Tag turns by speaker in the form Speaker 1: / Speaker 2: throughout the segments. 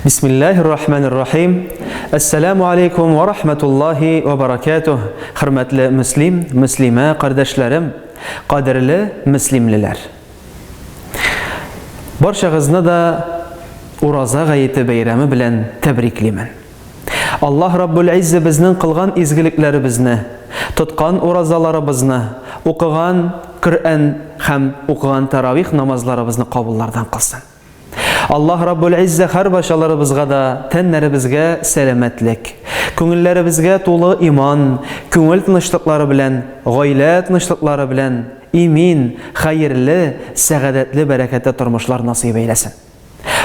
Speaker 1: Бисмиллаһир рахманир рахим. Ассаламу алейкум ва рахматуллахи ва баракатух. Хөрмәтле мөслим, мөслимә кардәшләрем, кадерле мөслимлеләр. Барчагызны да Ураза гаете бәйрәме белән тәбриклимен. Аллаһ Раббул Иззе безнең кылган изгелекләребезне, тоткан уразаларыбызны, укыган Коръән һәм укыган таравих намазларыбызны кабуллардан кылсын. Аллаһ Раббул Иззе һәрбарчаларыбызга да тәннәребезгә сәламәтлек, күңелләребезгә тулы иман, күңел тынычлыклары белән, гаилә тынычлыклары белән имин, хәерле, сәгадәтле, бәрәкәтле тормышлар насыйп әйләсен.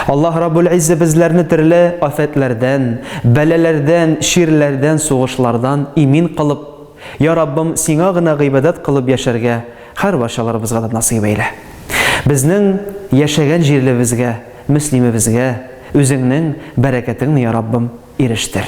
Speaker 1: Аллаһ Раббул Иззе безләрне төрле афәтләрдән, бәлаләрдән, чирләрдән, сугышлардан имин кылып, Я Раббым, Сиңа гына гыйбадәт кылып яшәргә һәрбарчаларыбызга да насыйп әйлә. Безнең яшәгән җирлебезгә, Мөслимебезгә Үзеңнең бәрәкәтеңне, Я Раббым, ирештер.